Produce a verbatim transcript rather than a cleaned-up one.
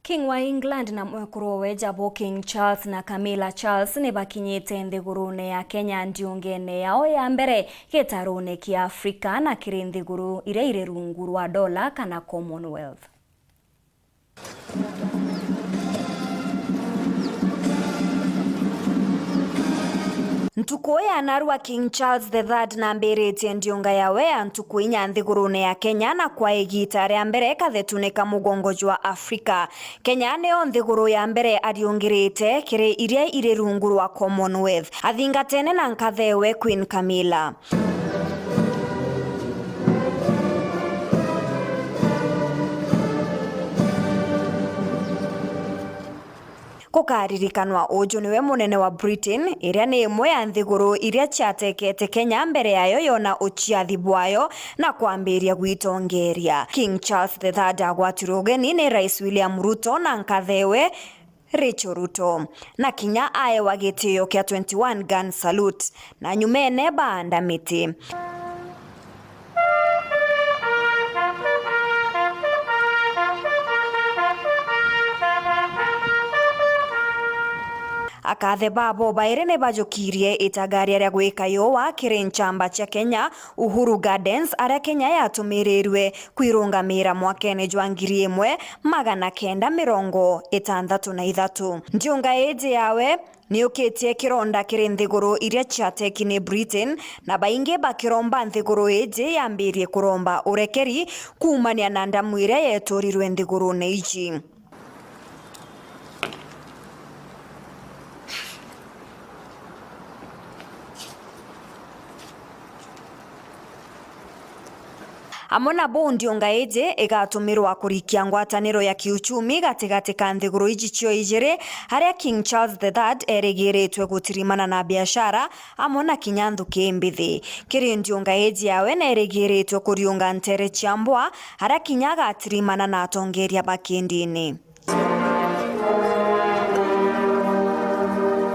King wa England na mwekuru owe jabo King Charles na Camilla Charles ni bakinyite nthigurune ya Kenya ndiungene yao ya mbere gitarune kia Afrika na kiri nthiguru iria iri rungu rwa dola kana Commonwealth. Ntuku ya narua King Charles the third nambiritie ndiunga yawe ya ntuku inya nthigurune ya Kenya, na kwa igita ria mbere kathetune ka mugongo jwa Afrika. Kenya niyo nthiguru ya mbere ariungirite kiri iria iri rungu rwa Commonwealth. Athingatene na nkathe ewe Queen Camilla. Gukaririkanwa, uju niwe munene wa Britain, iria ni imwe ya nthiguru iria ciatekete Kenya mbere yayo yona uciathi bwayo na kwambiria gwitongeria. King Charles the third agwatirwe ugeni ni Rais William Ruto na nkathe ewe Rachel Ruto, na kinya aewa gitio kia twenty-one gun salute, na nyumene baanda miti. Akathe babo bairi ni bajukirie itagaria ria gwika yua kiri nchamba cia Kenya, Uhuru Gardens, aria Kenya yatumirirwe kwirungamira mwakene jwa ngiri imwe magana kenda mirongo itantatu na ithatu. Ndiunga iji yawe niukitie kironda kiri nthiguru iria ciateki ni Britain, na baingi bakiromba nthiguru iji yambirie kuromba urekeri kuumania na ndamu iria yeturirwe nthigurune iji. Amwe na buu, ndiunga iji igatumirwa kurikia ngwataniro ya kiuchumi gatigati ka nthiguru iji cio ijiri, aria King Charles the third erigiritwe gutirimana na biashara amwe na kinya nthuki imbithi. Kiri ndiunga iji yawe nerigiritwe kuriunga ntere cia mbwa, aria kinya agatirimana na atongeria ba kindini.